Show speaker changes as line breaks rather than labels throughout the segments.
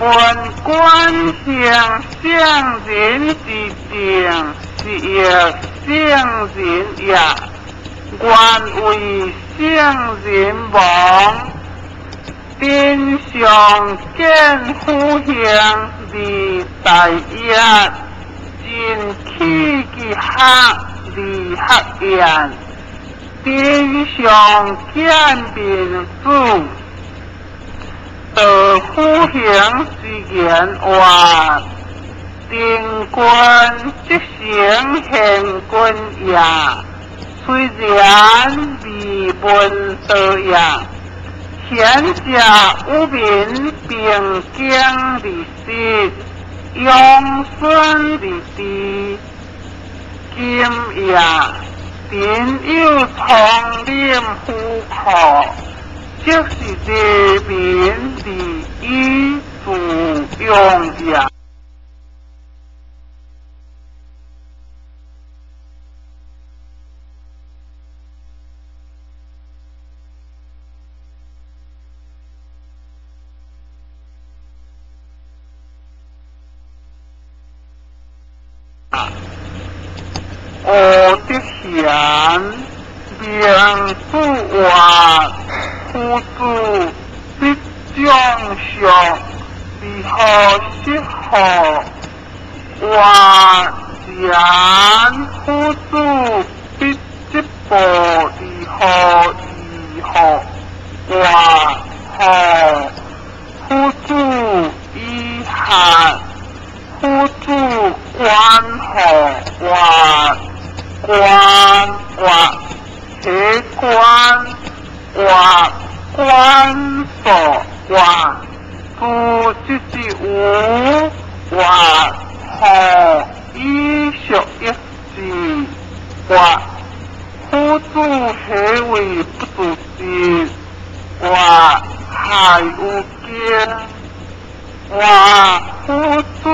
聞觀行聖人之證，是亦聖人也。願為聖人亡。頂上見苦行而大業，盡棄其學而學言。頂上見民主，道苦行之言活。定君則成賢君也，雖然未聞道也。賢者與民並肩而食，養孫而治。今也，頂有倉廩府庫，則是黎民而以自養也。胡德賢，名子活，夫子必將相，如何適何？活賢，夫子必織布，如何如何？活何？夫子以下，夫子關何？活關活，下關活關所活，自這之有活何以屬一字活，夫子何為不自知？活害有經活，夫子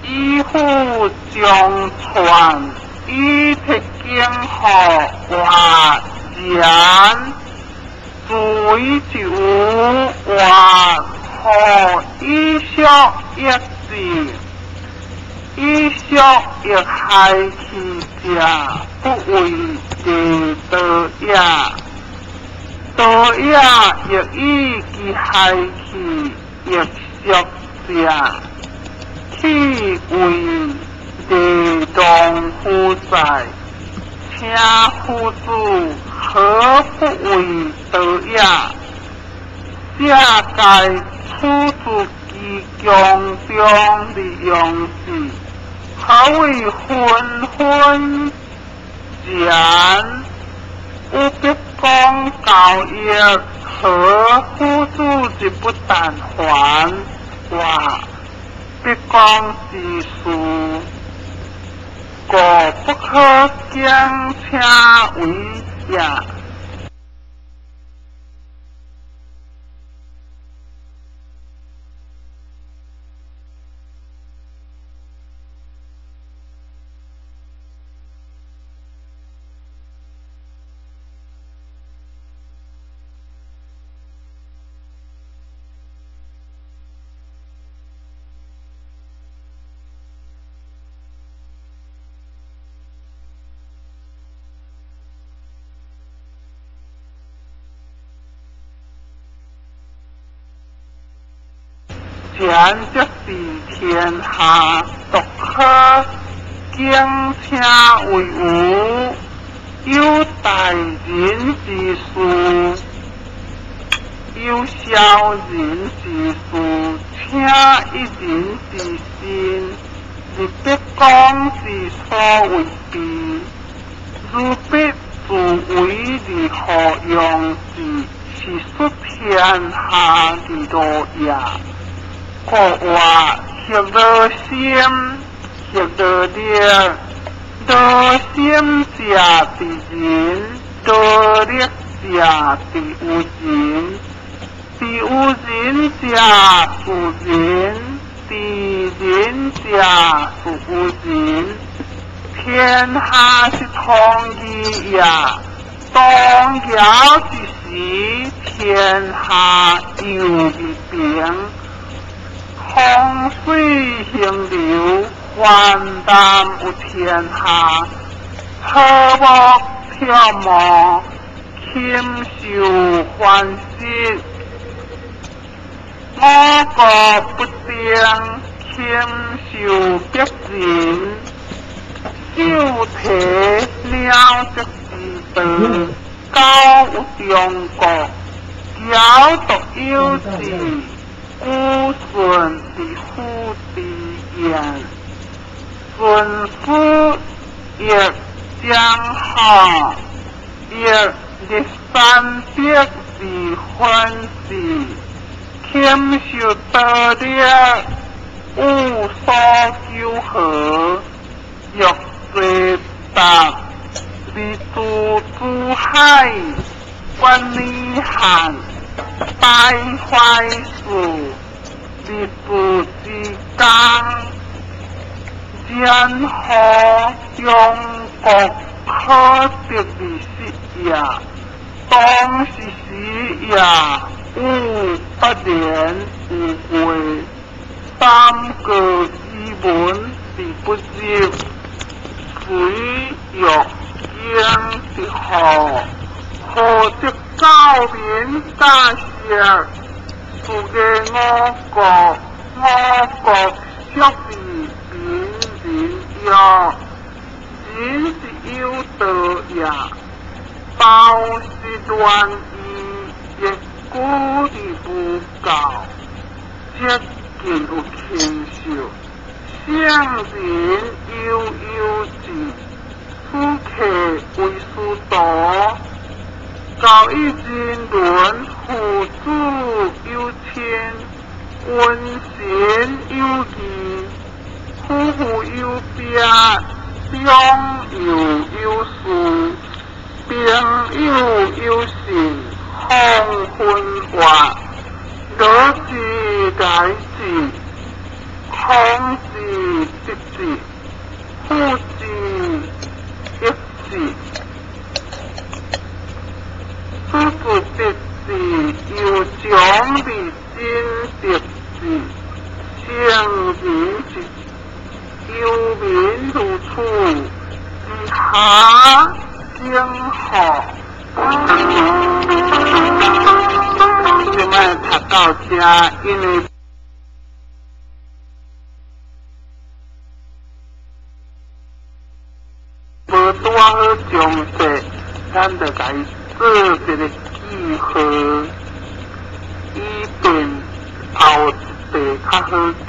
以夫將傳，以鐵經學活言，自為之有活何以屬一字？以屬亦害其者，不為地道也。道也，亦以其害其亦屬者，豈為地當乎哉？請夫子何不為道也？這該處自其宮中而用之，何謂紛紛然？有必講交易，何夫子之不但還？活必講之事，故不可將稱為也。前則是天下獨可經稱為有，有大人之事，有小人之事，請一人之心，而必講之所為備，如必自為而何用之，是出天下之道也。故話學道心，學道力，道心者佇人，道力者佇有人，佇有人者是人，佇人者是有人。天下是統一也，動搖之時，天下猶未平。風水行流，環南有天下，草木跳舞，禽獸歡喜，五穀不定，禽獸逼人，獸體鳥足之道，狗有中國，枵獨有志，古順伫府之言，順師亦將好，亦日三百之分治，禽獸多力，有所求何？欲濟達，而自珠海，關里漢，敗壞事，日子之功，然後中國可得而失也，當是時也，有8年5月，三國之門而不入，水欲經之河，何則教民假設，屬嘅我國，我國屬於民人約，人是有道也，道是亂意，亦古而無教，則近有禽獸，聖人悠悠志，此客為師徒，教育人倫，父子有親，君臣有義，夫婦有別，長幼有序，朋友有信，黃昏活，樂之來之，孔之得之，父之益之，此子得之，由長而真得之，聖人之有民如此，之下敬好。這擺讀到這，因為無拄仔好詳細，咱就共伊做一個記號，以便後一代較好記。